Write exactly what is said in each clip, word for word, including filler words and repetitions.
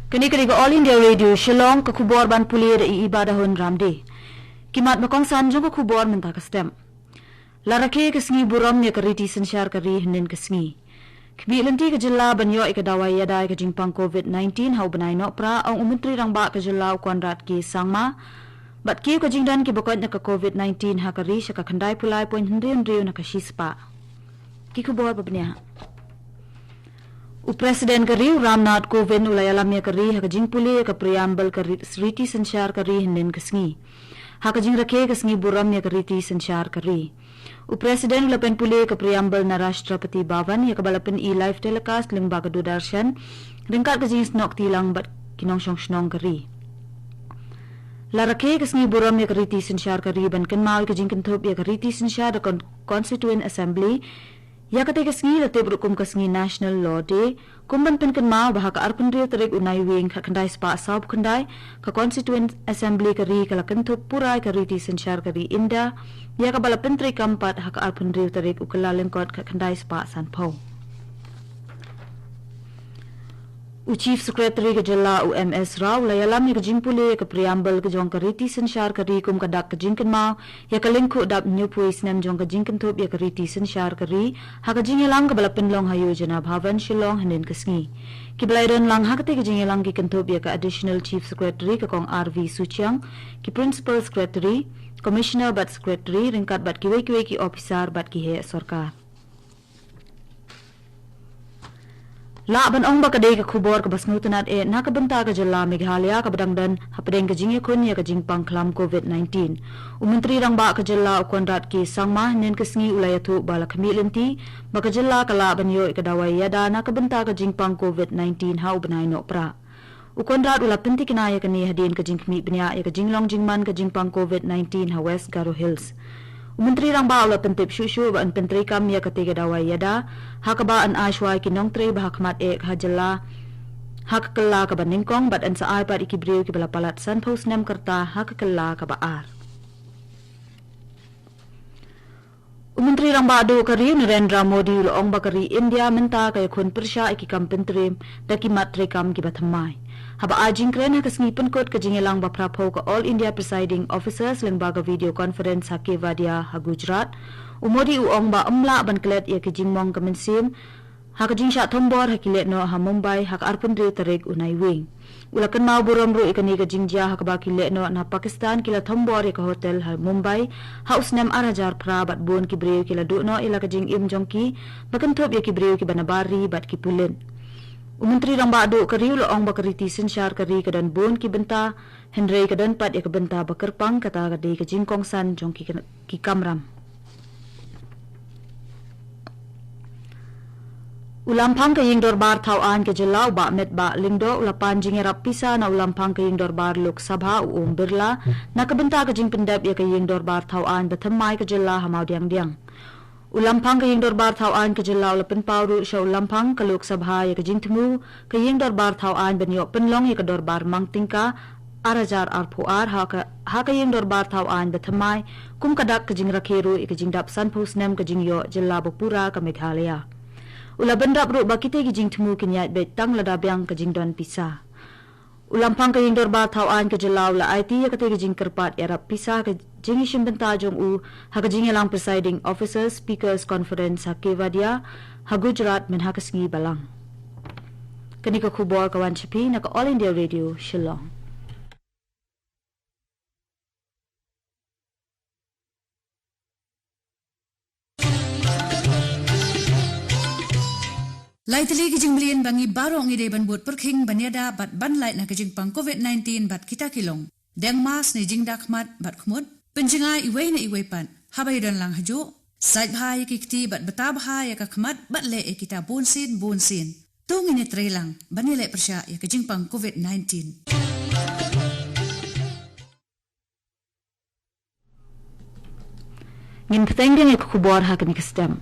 Kane ka dei ka All India Radio Shillong, ka khubor ban pule da i Iba Dahun Ramde. Ki mat ba kongsan jong ka khubor mynta ka step. La rakhe ka sngi burom ïa ka riti synshar ka ri hynnin ka sngi. Khmih lynti ka jylla ban ïoh ïa ka dawai ïada ïa ka jingpang covid nineteen ha u bnai Nohprah, ong u Myntri Rangbah ka jylla u Conrad K Sangma. Bad kiew ka jingdon kiba koit na ka covid nineteen ha ka ri sha ka khyndai phew lai point hynriew hynriew na ka shispah. Ki khubor ba bniah. U President ka ri u Ramnath Kovind u la ïalam ïa ka ri ha ka jingpule ïa ka preamble ka ri-, riti synshar ka ri hynnin ka sngi. Ha ka jingrakhe ka sngi burom ïa ka riti synshar ka ri. U President u la pynpule ïa ka preamble na Rashtrapati Bhavan ïa kaba la pyni live telecast lyngba ka Doordarshan, ryngkat ka jingsnoh kti lang bad ki nongshong shnong ka ri. La rakhe ka sngi burom ïa ka riti synshar ka ri ban kynmaw ïa ka jingkynthup ïa ka riti synshar da Con-, Constituent Assembly. Ïa katei ka sngi la tip ruh kum ka sngi National Law Day, kum ban pynkynmaw ba ha ka arphew hynriew tarik u Naiwieng khatkhyndai spah sawphew khyndai, ka Constituent Assembly ka ri ka la kynthup pura ïa ka riti synshar ka ri ynda ïa kaba la pyntreikam pat ha ka arphew hynriew tarik u Kyllalyngkot khatkhyndai spah sanphew. U Chief Secretary ka jylla u M S Rao u la ïalam ïa ka jingpule ïa ka preamble ka jong ka riti synshar ka ri kum ka dak ka jingkynmaw ïa ka lyngkhuh dap hynñiewphew snem jong ka jingkynthup ïa ka riti synshar ka ri, ha ka jingïalang kaba la pynlong ha Yojana Bhavan Shillong hynnin ka sngi. Kiba la ïadon lang ha katei ka jingïalang ki kynthup ïa ka Additional Chief Secretary ka Kong R V Suchiang, ki Principal Secretary, Commissioner bad Secretary, ryngkat bad kiwei kiwei ki ophisar bad ki heh sorkar. Lah ban ong ba ka dei ka khubor kaba sngewtynnat eh na ka bynta ka jylla Meghalaya kaba dang don hapdeng ka jingïakhun ïa ka jingpang khlam covid nineteen. U Myntri Rangbah ka jylla u Conrad K Sangma hynnin ka sngi u la ïathuh ba la khmih lynti ba ka jylla ka lah ban ïoh ïa ka dawai ïada na ka bynta ka jingpang covid nineteen ha u bnai Nohprah. U Conrad u la pyntikna ïa kane hadien ka jingkhmih bniah ïa ka jinglong jingman ka jingpang covid nineteen ha West Garo Hills. U Myntri Rangbah u la pyntip shuh shuh ba yn pyntreikam ïa katei ka dawai ïada, ha kaba yn ai shuwa ïa ki nongtrei ba ha khmat eh ha jylla ha ka kylla kaba nyngkong bad yn sa ai pat ïa ki briew kiba la palat sanphew snem ka rta ha ka kylla kaba ar. U Myntri Rangbah Duh ka ri u Narendra Modi u la ong ba ka ri India mynta ka ïakhun pyrshah ïa ki kam pyntriem da ki mat treikam kiba thymmai. Haba ai jingkren ha ka sngi pynkut ka jingïalang ba phraphew ka All India Presiding Officers lyngba ka video conference ha Kevadia ha Gujarat, u Modi u ong ba ym lah ban klet ïa ka jingmong ka mynsiem ha ka jingshah thombor ha ki lehnoh ha Mumbai ha ka arphew hynriew tarik u Naiwieng. U la kynmaw burom ruh ïa kane ka jingjia ha kaba ki lehnoh na Pakistan ki la thombor ïa ka hotel ha Mumbai ha u snem ar hajar phra bad bun ki briew ki la duh noh ïa la ka jingim jong ki ba kynthup ïa ki briew kiba nabar ri bad ki pulit. U Myntri Rangbah Duh ka ri u la ong ba ka riti synshar ka ri ka don bun ki bynta, hynrei ka don pat ïa ka bynta ba kyrpang kata ka dei ka jingkongsan jong ki, ki kamram. U Lamphang ka Ïing Dorbar Thawaiñ ka jylla u Bah Metbah Lyngdoh u la pan jingïarap pisa na u Lamphang ka Ïing Dorbar Lok Sabha u Om Birla na ka bynta ka jingpyndep ïa ka Ïing Dorbar Thawaiñ ba thymmai ka jylla ha Mawdiangdiang. U Lamphang ka Ïing Dorbar Thawaiñ ka jylla u la pynpaw ruh sha u Lamphang ka Lok Sabha ïa ka jingthmu ka Ïing Dorbar Thawaiñ ban ïoh pynlong ïa ka Dorbar Mang Tyngka ar hajar arphew ar ha ka, ha ka Ïing Dorbar Thawaiñ ba thymmai, kum ka dak ka jingrakhe ruh ïa ka jingdap sanphew snem ka jingïoh jylla ba pura ka Meghalaya. U la bynrap ruh ba kitei ki jingthmu kin ïaid beit tang lada biang ka jingdon pisa. U Lamphang ka Ïing Dorbar Thawaiñ ka jylla u la aiti ïa katei ka jingkyrpad ïarap pisa ha ka jingishimbynta jong u ha ka jingïalang Presiding Officer Speakers Conference ha Kevadia ha Gujarat mynha ka sngi balang. Kane ka khubor ka wan sha phi na ka All India Radio Shillong. Lai tylli ki jingmlien ba ngi baroh ngi dei ban bud pyrkhing ban ïada bad ban lait na ka jingpang covid nineteen bad kita ki long: deng mask ne jingda khmat bad khmut, pynjngai iwei na iwei pat haba ïadon lang hajuh, sait bha ïa ki kti bad bta bha ïa ka khmat bad leh ïa kita bunsien bunsien. To ngin ïatreilang ban ïaleh pyrshah ïa ka jingpang covid nineteen. Ngin bteng biang ïa ka khubor ha kane ka step.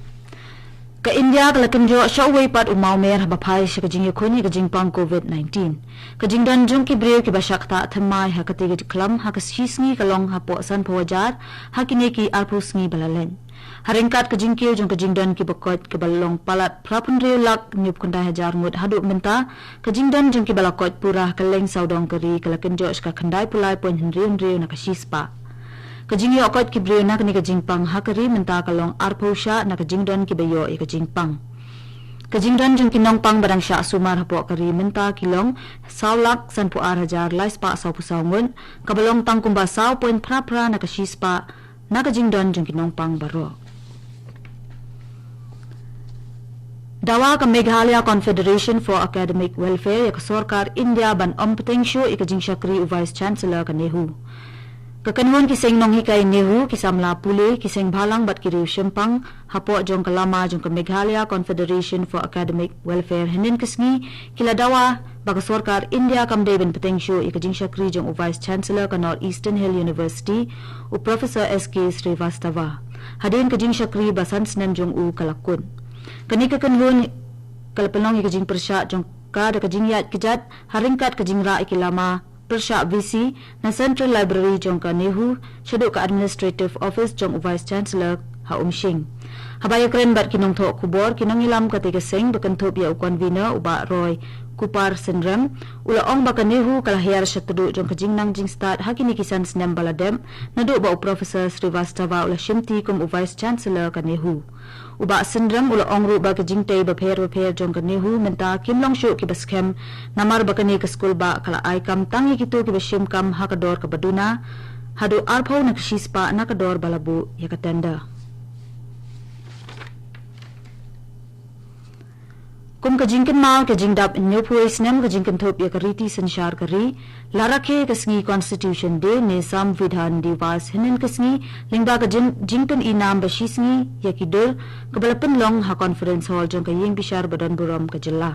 Ka India ka la kynjoh sha uwei pat u mawmer haba phai sha ka jingïakhun ïa ka jingpang covid nineteen. Ka jingdon jong ki briew kiba shah ktah thymmai ha katei ka jingkhlam ha ka shi sngi ka long hapoh sanphew hajar ha kine ki arphew sngi ba la leit. Ha ryngkat ka jingkiew jong ka jingdon kiba koit kaba long palat phra phew hynriew lak hynñiewphew khyndai hajar ngut haduh mynta, ka jingdon jong kiba la koit pura ha kylleng sawdong ka ri ka la kynjoh sha ka khyndai phew lai point hynriew hynriew na ka shispah. Ka jingïoh koit ki briew na kane ka jingpang ha ka ri mynta ka long arphew shah na ka jingdon kiba ïoh ïa ka jingpang. Ka jingdon jong ki nongpang ba dang shah sumar hapoh ka ri mynta ki long saw lak sanphew ar hajar lai spah sawphew saw ngut, kaba long tang kumba saw point phra phra na ka shispah na ka jingdon jong ki nongpang baroh. Dawa ka Meghalaya Confederation for Academic Welfare ïa ka sorkar India ban ym pteng shuh ïa ka jingshakri u Vice Chancellor ka NEHU. Ka kynhun ki seng nonghikai NEHU, ki samla pule, ki seng bhalang bad ki riew shimpang hapoh jong ka lama jong ka Meghalaya Confederation for Academic Welfare hynnin ka sngi ki la dawa ba ka sorkar India kam dei ban pteng shuh ïa ka jingshakri jong u Vice Chancellor ka North Eastern Hill University, u Professor S K Srivastava, hadien ka jingshakri ba san snem jong u ka la kut. Kane ka kynhun ka la pynlong ïa ka jingpyrshah jong ka da ka jingïaid kjat ha ryngkat ka jingrah ïa ki lama pyrshah V C na Central Library jong ka NEHU shaduh ka Administrative Office jong u Vice Chancellor ha Umshing. Haba ïakren bad ki nongthoh khubor, ki nongïalam katei ka seng ba kynthup ïa u convener u Bah Roy Kupar Synrem u la ong ba ka NEHU ka la hiar sha tduh jong ka jingnang jingstad ha kine ki san snem ba la dep naduh ba u Professor Srivastava u la shimti kum u Vice Chancellor ka NEHU. U Bah Synrem u la ong ruh ba ka jingtei bapher bapher jong ka NEHU mynta kim long shuh kiba skhem, namar ba kane ka skul bah ka la ai kam tang ïa kito kiba shim kam ha ka dor kaba duna haduh arphew na ka shispah na ka dor ba la buh ïa ka tender. Kum ka jingkynmaw ka jingdap hynñiewphew snem ka jingkynthup ïa ka riti synshar ka ri, la rakhe ka sngi Constitution Day ne Samvidhan Diwas hynnin ka sngi lyngba ka jing, jingpyni nam ba shi sngi ïa ki dur kaba la pynlong ha Conference Hall jong ka ïing bishar ba don burom ka jylla.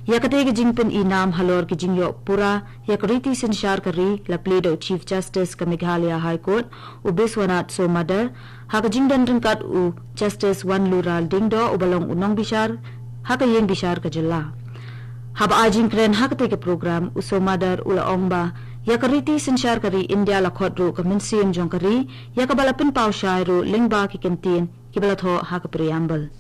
Ïa katei ka jingpyni nam halor ka jingïoh pura ïa ka riti synshar ka ri la plie da u Chief Justice ka Meghalaya High Court, u Biswanath Somodar, ha ka jingdon ryngkat u Justice Wanlural Dingdoh uba long u nongbishar ha ka ïing bishar ka jylla. Haba ai jingkren ha katei ka program, u Somodar u la ong ba ïa ka riti synshar ka ri India la khot ruh ka mynsiem jong ka ri, ïa kaba la pynpaw shai ruh lyngba ki kyntien kiba la thoh ha ka preamble.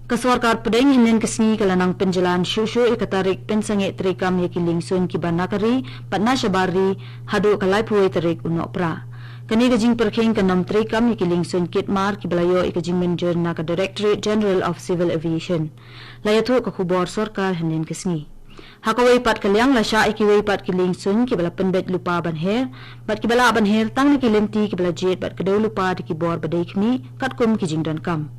Ka sorkar pdeng hynnin ka sngi ka la nang pynjlan shuh shuh ïa ka tarik pynsangeh treikam ïa ki liengsuiñ kiba na ka ri bad na shabar ri haduh ka laiphew wei tarik u Nohprah. Kane ka jingpyrkhing kan ym treikam ïa ki liengsuiñ kit mar kiba la ïoh ïa ka jingmynjur na ka Directorate General of Civil Aviation. La ïathuh ka khubor sorkar hynnin ka sngi. Ha kawei pat ka liang, la shah ïa kiwei pat ki liengsuiñ kiba la pynbeit lypa ban her bad kiba lah ban her tang na ki lynti kiba la jied bad kdew lypa da ki bor ba dei khmih katkum ki jingdonkam.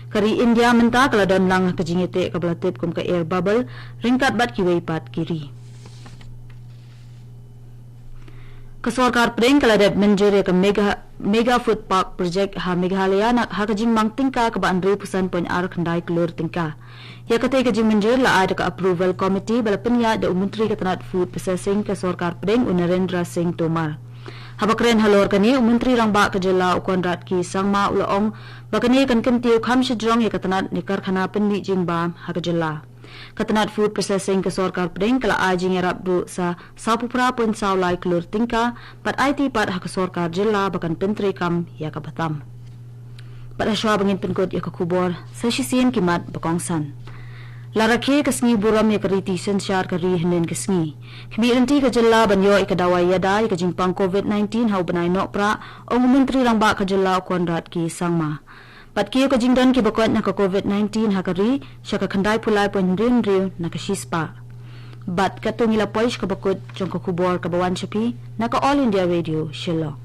Ka ri India mynta ka la don lang ha ka jingïateh kaba la tip kum ka air bubble ryngkat bad kiwei pat ki ri. Ka sorkar pdeng ka la dep mynjur ïa ka Mega, Mega Food Park Project ha Meghalaya na ha ka jingmang tyngka kaba hynriewphew san point ar khyndai klur tyngka. Ïa katei ka jingmynjur la ai da ka Approval Committee ba la pynïaid da u Myntri ka tnat Food Processing ka sorkar pdeng u Narendra Singh Tomar. Haba kren halor kane, u Myntri Rangbah ka jylla u Conrad K Sangma u la ong ba kane kan kyntiew kham shajrong ïa ka tnat ne karkhana pynmih jingbam ha ka jylla. Ka tnat Food Processing ka sorkar pdeng ka la ai jingïarap duh sa sawphew phra point saw lai klur tyngka bad aiti pat ha ka sorkar jylla ba kan pyntreikam ïa kaba tam. Bad ha shuwa ba ngin pynkut ïa ka khubor, sa shisien ki mat ba kongsan. La rakhe ka sngi burom ïa ka riti synshar ka ri hynnin ka sngi. Khmih lynti ka jylla ban ïoh ïa ka dawai ïada ïa ka jingpang covid nineteen ha u bnai Nohprah, ong u Myntri Rangbah ka jylla u Conrad K Sangma. Bad kiew ka jingdon kiba koit na ka covid nineteen ha ka ri sha ka khyndai phew lai point hynriew hynriew na ka shispah. Bad katto ngi la poi sha kaba kut jong ka khubor kaba wan sha phi na ka All India Radio Shillong.